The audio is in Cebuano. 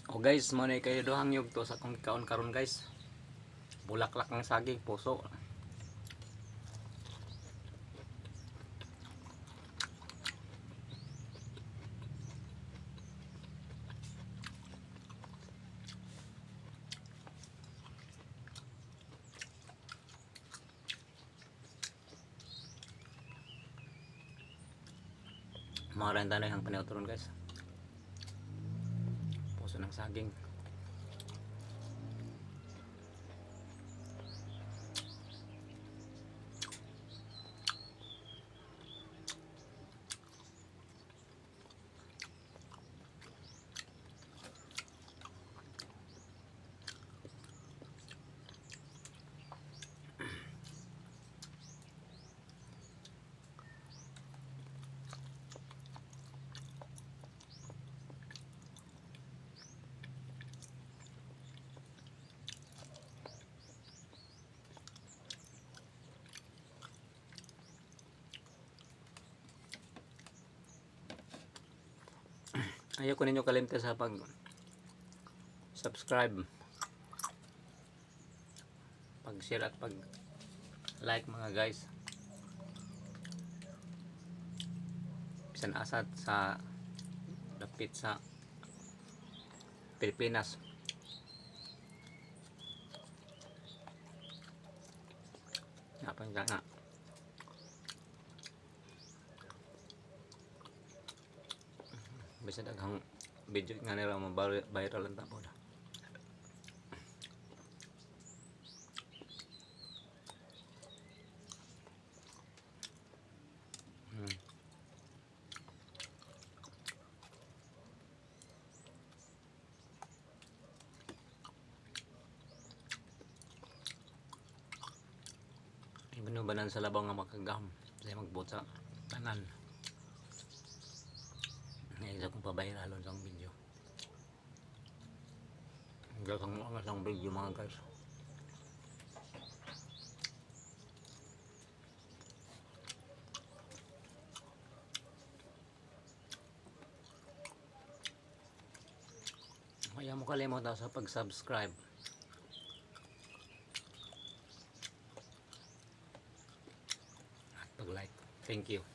O guys, mo na kayo duhang yugto sa akong kaon karon, guys. Bulaklak ng saging, puso. Mga na ang paniutron, guys. Puso ng saging. Ayaw ko ninyo kalimte sa pag subscribe, pag share at pag like, mga guys. Bisan asad sa dapit sa Pilipinas. Nga nga. Bisa daghang video nga nila viral ang tapon. Ibanubanan sa labaw nga makagam sa magbuot sa tanan. Ngayon sa kong pabayralon sa akong video. Hanggang mga sang video, mga guys. Kaya mo kalimutan sa pag-subscribe at pag-like. Thank you.